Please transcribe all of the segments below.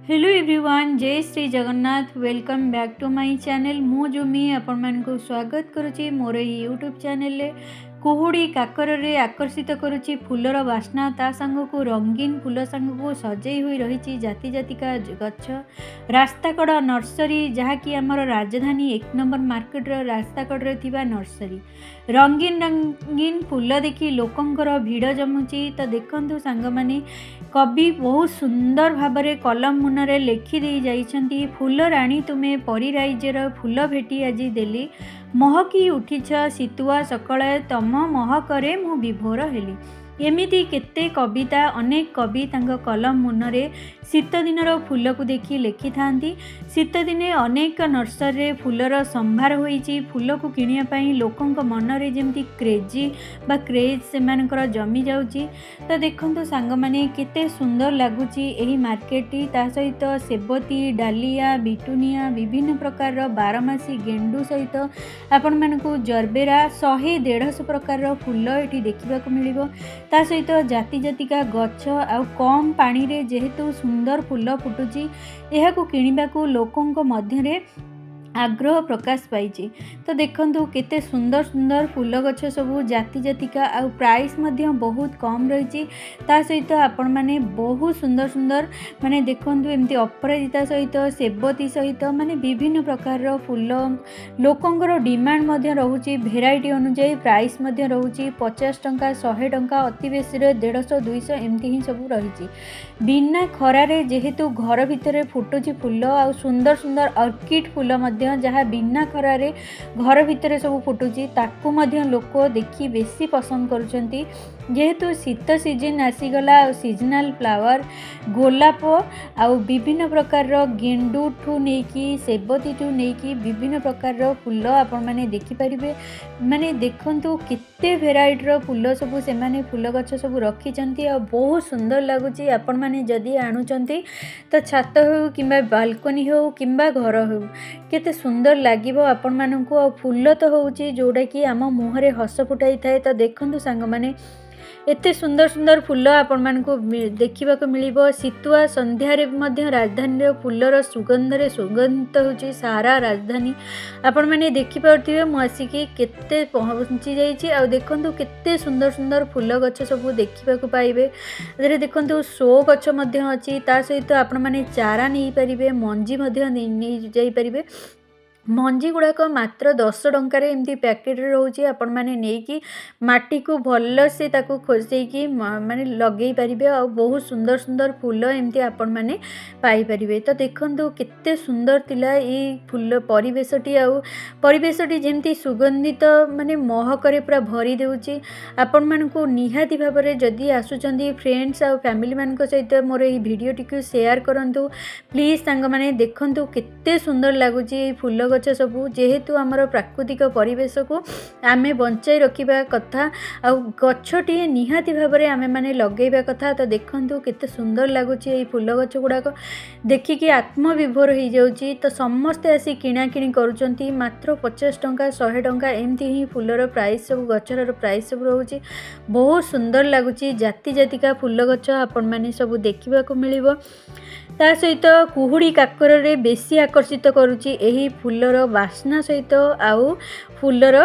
Hello everyone, ଜୟ Shri Jagannath. Welcome back to my channel. ମୁଁ ଜୁମି ଆପଣମାନଙ୍କୁ ସ୍ୱାଗତ କରୁଛି ମୋର ଏହି ୟୁଟ୍ୟୁବ୍ ଚ୍ୟାନେଲରେ। କୁହୁଡ଼ି କାକରରେ ଆକର୍ଷିତ କରୁଛି ଫୁଲର ବାସ୍ନା। ତା ସାଙ୍ଗକୁ ରଙ୍ଗୀନ ଫୁଲ ସାଙ୍ଗକୁ ସଜେଇ ହୋଇ ରହିଛି ଜାତି ଜାତିକା ଗଛ। ରାସ୍ତାକଡ଼ ନର୍ସରୀ, ଯାହାକି ଆମର ରାଜଧାନୀ ଏକ ନମ୍ବର ମାର୍କେଟର ରାସ୍ତାକଡ଼ରେ ଥିବା ନର୍ସରୀ। ରଙ୍ଗୀନ ରଙ୍ଗୀନ ଫୁଲ ଦେଖି ଲୋକଙ୍କର ଭିଡ଼ ଜମୁଛି। ତ ଦେଖନ୍ତୁ ସାଙ୍ଗମାନେ, କବି ବହୁତ ସୁନ୍ଦର ଭାବରେ କଲମ ମୁନରେ ଲେଖି ଦେଇ ଯାଇଛନ୍ତି, "ଫୁଲ ରାଣୀ ତୁମେ ପରି ରାଇଜର ଫୁଲ ଭେଟି ଆଜି ଦେଲି, ମହକି ଉଠିଛ ଶୀତୁଆ ସକାଳେ, ତମ ମହକରେ ମୁଁ ବିଭୋର ହେଲି।" ଏମିତି କେତେ କବିତା ଅନେକ କବି ତାଙ୍କ କଲମ ମୁନରେ ଶୀତ ଦିନର ଫୁଲକୁ ଦେଖି ଲେଖିଥାନ୍ତି। ଶୀତ ଦିନେ ଅନେକ ନର୍ସରୀରେ ଫୁଲର ସମ୍ଭାର ହୋଇଛି। ଫୁଲକୁ କିଣିବା ପାଇଁ ଲୋକଙ୍କ ମନରେ ଯେମିତି କ୍ରେଜି ବା କ୍ରେଜ୍ ସେମାନଙ୍କର ଜମି ଯାଉଛି। ତ ଦେଖନ୍ତୁ ସାଙ୍ଗମାନେ, କେତେ ସୁନ୍ଦର ଲାଗୁଛି ଏହି ମାର୍କେଟଟି। ତା ସହିତ ସେବତୀ, ଡାଲିଆ, ପିଟୁନିଆ, ବିଭିନ୍ନ ପ୍ରକାରର ବାରମାସୀ ଗେଣ୍ଡୁ ସହିତ ଆପଣମାନଙ୍କୁ ଜରବେରା, 100-150 ପ୍ରକାରର ଫୁଲ ଏଠି ଦେଖିବାକୁ ମିଳିବ। ତା ସହିତ ଜାତି ଜାତିକା ଗଛ ଆଉ କମ୍ ପାଣିରେ ଯେହେତୁ ସୁନ୍ଦର ଫୁଲ ଫୁଟୁଛି, ଏହାକୁ କିଣିବାକୁ ଲୋକଙ୍କ ମଧ୍ୟରେ ଆଗ୍ରହ ପ୍ରକାଶ ପାଇଛି। ତ ଦେଖନ୍ତୁ, କେତେ ସୁନ୍ଦର ସୁନ୍ଦର ଫୁଲ ଗଛ ସବୁ ଜାତି ଜାତିକା ଆଉ ପ୍ରାଇସ୍ ମଧ୍ୟ ବହୁତ କମ୍ ରହିଛି। ତା ସହିତ ଆପଣମାନେ ବହୁତ ସୁନ୍ଦର ସୁନ୍ଦର, ମାନେ ଦେଖନ୍ତୁ, ଏମିତି ଅପରାଜିତା ସହିତ, ସେବତୀ ସହିତ, ମାନେ ବିଭିନ୍ନ ପ୍ରକାରର ଫୁଲ। ଲୋକଙ୍କର ଡିମାଣ୍ଡ ମଧ୍ୟ ରହୁଛି। ଭେରାଇଟି ଅନୁଯାୟୀ ପ୍ରାଇସ୍ ମଧ୍ୟ ରହୁଛି। 50 ଟଙ୍କା, 100 ଟଙ୍କା, ଅତି ବେଶୀରେ 150, 200 ଏମିତି ହିଁ ସବୁ ରହିଛି। ବିନା ଖରାରେ ଯେହେତୁ ଘର ଭିତରେ ଫୁଟୁଛି ଫୁଲ ଆଉ ସୁନ୍ଦର ସୁନ୍ଦର ଅର୍କିଡ଼ ଫୁଲ ମଧ୍ୟ, ଯାହା ବିନା ଖରାରେ ଘର ଭିତରେ ସବୁ ଫୁଟୁଛି, ତାକୁ ମଧ୍ୟ ଲୋକ ଦେଖି ବେଶୀ ପସନ୍ଦ କରୁଛନ୍ତି। ଯେହେତୁ ଶୀତ ସିଜିନ୍ ଆସିଗଲା ଆଉ ସିଜନାଲ୍ ଫ୍ଲାୱାର ଗୋଲାପ ଆଉ ବିଭିନ୍ନ ପ୍ରକାରର ଗେଣ୍ଡୁଠୁ ନେଇକି, ସେବତୀଠୁ ନେଇକି ବିଭିନ୍ନ ପ୍ରକାରର ଫୁଲ ଆପଣମାନେ ଦେଖିପାରିବେ। ମାନେ ଦେଖନ୍ତୁ, କେତେ ଭେରାଇଟିର ଫୁଲ ସବୁ ସେମାନେ ଫୁଲ ଗଛ ସବୁ ରଖିଛନ୍ତି ଆଉ ବହୁତ ସୁନ୍ଦର ଲାଗୁଛି। ଆପଣମାନେ ଯଦି ଆଣୁଛନ୍ତି, ତ ଛାତ ହେଉ କିମ୍ବା ବାଲକୋନି ହେଉ କିମ୍ବା ଘର ହେଉ, କେତେ ସୁନ୍ଦର ଲାଗିବ ଆପଣମାନଙ୍କୁ। ଆଉ ଫୁଲ ତ ହେଉଛି ଯେଉଁଟାକି ଆମ ମୁହଁରେ ହସ ଫୁଟାଇଥାଏ। ତ ଦେଖନ୍ତୁ ସାଙ୍ଗମାନେ, ଏତେ ସୁନ୍ଦର ସୁନ୍ଦର ଫୁଲ ଆପଣମାନଙ୍କୁ ଦେଖିବାକୁ ମିଳିବ। ଶୀତୁଆ ସନ୍ଧ୍ୟାରେ ମଧ୍ୟ ରାଜଧାନୀର ଫୁଲର ସୁଗନ୍ଧରେ ସୁଗନ୍ଧିତ ହେଉଛି ସାରା ରାଜଧାନୀ। ଆପଣମାନେ ଦେଖିପାରୁଥିବେ, ମୁଁ ଆସିକି କେତେ ପହଞ୍ଚି ଯାଇଛି। ଆଉ ଦେଖନ୍ତୁ, କେତେ ସୁନ୍ଦର ସୁନ୍ଦର ଫୁଲ ଗଛ ସବୁ ଦେଖିବାକୁ ପାଇବେ। ଏଥିରେ ଦେଖନ୍ତୁ, ଶୋ ଗଛ ମଧ୍ୟ ଅଛି। ତା ସହିତ ଆପଣମାନେ ଚାରା ନେଇପାରିବେ, ମଞ୍ଜି ମଧ୍ୟ ନେଇ ଯାଇପାରିବେ। ମଞ୍ଜି ଗୁଡ଼ାକ ମାତ୍ର 10 ଟଙ୍କାରେ ଏମିତି ପ୍ୟାକେଟରେ ରହୁଛି। ଆପଣମାନେ ନେଇକି ମାଟିକୁ ଭଲସେ ତାକୁ ଖୋସେଇକି ମାନେ ଲଗେଇ ପାରିବେ ଆଉ ବହୁତ ସୁନ୍ଦର ସୁନ୍ଦର ଫୁଲ ଏମିତି ଆପଣମାନେ ପାଇପାରିବେ। ତ ଦେଖନ୍ତୁ, କେତେ ସୁନ୍ଦର ଥିଲା ଏଇ ଫୁଲ ପରିବେଶଟି। ଆଉ ପରିବେଶଟି ଯେମିତି ସୁଗନ୍ଧିତ, ମାନେ ମହକରେ ପୁରା ଭରି ଦେଉଛି ଆପଣମାନଙ୍କୁ। ନିହାତି ଭାବରେ ଯଦି ଆସୁଛନ୍ତି, ଫ୍ରେଣ୍ଡସ୍ ଆଉ ଫ୍ୟାମିଲିମାନଙ୍କ ସହିତ ମୋର ଏଇ ଭିଡ଼ିଓଟିକୁ ସେୟାର କରନ୍ତୁ ପ୍ଲିଜ୍। ସାଙ୍ଗମାନେ, ଦେଖନ୍ତୁ, କେତେ ସୁନ୍ଦର ଲାଗୁଛି ଏଇ ଫୁଲ ଗଛ ସବୁ। ଯେହେତୁ ଆମର ପ୍ରାକୃତିକ ପରିବେଶକୁ ଆମେ ବଞ୍ଚାଇ ରଖିବା କଥା ଆଉ ଗଛଟିଏ ନିହାତି ଭାବରେ ଆମେମାନେ ଲଗେଇବା କଥା। ତ ଦେଖନ୍ତୁ, କେତେ ସୁନ୍ଦର ଲାଗୁଛି ଏଇ ଫୁଲ ଗଛ ଗୁଡ଼ାକ। ଦେଖିକି ଆତ୍ମବିଭୋର ହେଇଯାଉଛି। ତ ସମସ୍ତେ ଆସି କିଣାକିଣି କରୁଛନ୍ତି। ମାତ୍ର 50 ଟଙ୍କା, 100 ଟଙ୍କା ଏମିତି ହିଁ ଫୁଲର ପ୍ରାଇସ୍ ସବୁ, ଗଛର ପ୍ରାଇସ୍ ସବୁ ରହୁଛି। ବହୁତ ସୁନ୍ଦର ଲାଗୁଛି। ଜାତି ଜାତିକା ଫୁଲ ଗଛ ଆପଣମାନେ ସବୁ ଦେଖିବାକୁ ମିଳିବ। ତା ସହିତ କୁହୁଡ଼ି କାକରରେ ବେଶୀ ଆକର୍ଷିତ କରୁଛି ଏହି ଫୁଲର ବାସ୍ନା ସହିତ ଆଉ ଫୁଲର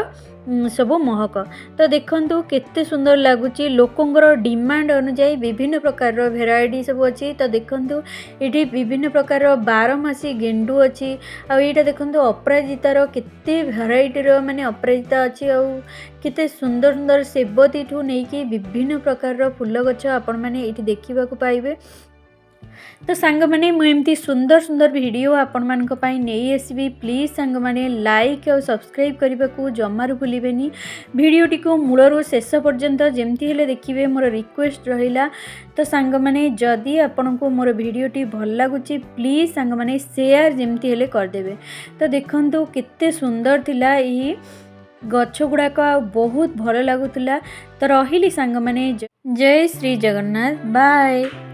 ସବୁ ମହକ। ତ ଦେଖନ୍ତୁ, କେତେ ସୁନ୍ଦର ଲାଗୁଛି। ଲୋକଙ୍କର ଡିମାଣ୍ଡ ଅନୁଯାୟୀ ବିଭିନ୍ନ ପ୍ରକାରର ଭେରାଇଟି ସବୁ ଅଛି। ତ ଦେଖନ୍ତୁ, ଏଠି ବିଭିନ୍ନ ପ୍ରକାରର ବାରମାସୀ ଗେଣ୍ଡୁ ଅଛି। ଆଉ ଏଇଟା ଦେଖନ୍ତୁ, ଅପରାଜିତାର କେତେ ଭେରାଇଟିର ମାନେ ଅପରାଜିତା ଅଛି। ଆଉ କେତେ ସୁନ୍ଦର ସୁନ୍ଦର ସେବତୀଠୁ ନେଇକି ବିଭିନ୍ନ ପ୍ରକାରର ଫୁଲ ଗଛ ଆପଣମାନେ ଏଇଠି ଦେଖିବାକୁ ପାଇବେ। ତ ସାଙ୍ଗମାନେ, ମୁଁ ଏମିତି ସୁନ୍ଦର ସୁନ୍ଦର ଭିଡ଼ିଓ ଆପଣମାନଙ୍କ ପାଇଁ ନେଇ ଆସିବି। ପ୍ଲିଜ୍ ସାଙ୍ଗମାନେ, ଲାଇକ୍ ଆଉ ସବସ୍କ୍ରାଇବ୍ କରିବାକୁ ଜମାରୁ ଭୁଲିବେନି। ଭିଡ଼ିଓଟିକୁ ମୂଳରୁ ଶେଷ ପର୍ଯ୍ୟନ୍ତ ଯେମିତି ହେଲେ ଦେଖିବେ, ମୋର ରିକ୍ୱେଷ୍ଟ ରହିଲା। ତ ସାଙ୍ଗମାନେ, ଯଦି ଆପଣଙ୍କୁ ମୋର ଭିଡ଼ିଓଟି ଭଲ ଲାଗୁଛି, ପ୍ଲିଜ୍ ସାଙ୍ଗମାନେ, ସେୟାର ଯେମିତି ହେଲେ କରିଦେବେ। ତ ଦେଖନ୍ତୁ, କେତେ ସୁନ୍ଦର ଥିଲା ଏହି ଗଛ ଗୁଡ଼ାକ ଆଉ ବହୁତ ଭଲ ଲାଗୁଥିଲା। ତ ରହିଲି ସାଙ୍ଗମାନେ, ଜୟ ଶ୍ରୀ ଜଗନ୍ନାଥ, ବାଏ।